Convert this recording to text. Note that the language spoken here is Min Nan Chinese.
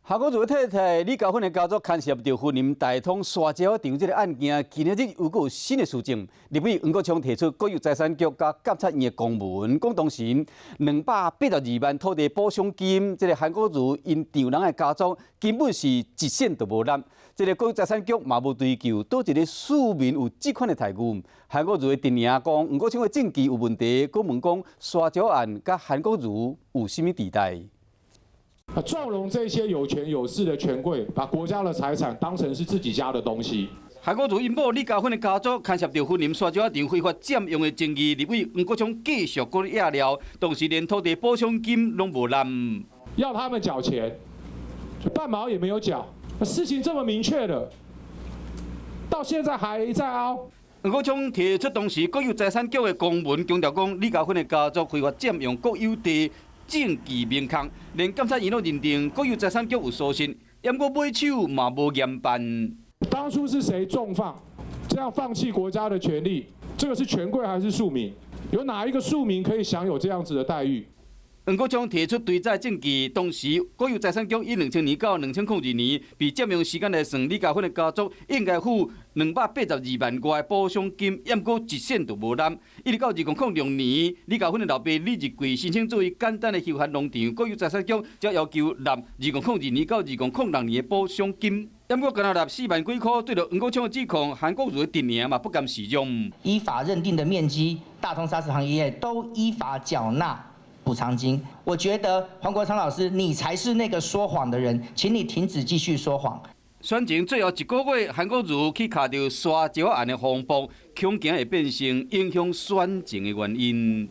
韓國瑜太太李嘉芬的家族牽涉著雲林大通沙石仔場這个案件，今仔日又閣有新的事證。立委黃國昌提出國有財產局佮監察院的公文，講當時282萬土地補償金，這个韓國瑜𪜶丈人的家族根本是一仙都無納。這个國有財產局嘛無追究，佗一个市民有這款的待遇。韓國瑜的陣營講，黃國昌的證據有問題，閣問講沙石案佮韓國瑜有啥物佇代？啊，縱容這些有權有勢的權貴，把國家的財產當成是自己家的東西。韓國瑜𪜶某李嘉芬的家族牽涉著雲林沙石仔場非法佔用的爭議，立委黃國昌繼續閣野料，當時連土地補償金攏無納，要他們繳錢，半毛也沒有繳。事情這麼明確的，到現在還在拗。黃國昌提出當時國有財產局的公文，強調講李嘉芬的家族非法佔用國有地，證據明確，連監察院都認定國有財產局有疏失，毋過尾手嘛無嚴辦。當初是誰縱放，這樣放棄國家的權利？這個是權貴還是庶民？有哪一個庶民可以享有這樣子的待遇？黃國昌提出追載證據，當時國有財產局以2000年到2002年被佔用時間來算，李嘉芬的家族應該付282萬外的補償金，毋過一仙都無納。一直到2006年，李嘉芬的老爸李日貴申請做為簡單的休閒農場，國有財產局才要求納2002年到2006年的補償金。毋過干焦納4萬幾箍，對著黃國昌的指控，韓國瑜的陣營嘛不甘示弱。依法認定的面積，大通砂石行業都依法繳納補償金。我覺得黃國昌老師，你才是那個說謊的人，請你停止繼續說謊。選前最後一個月，韓國瑜去卡著沙石案的風波，恐驚會變成影響選情的原因。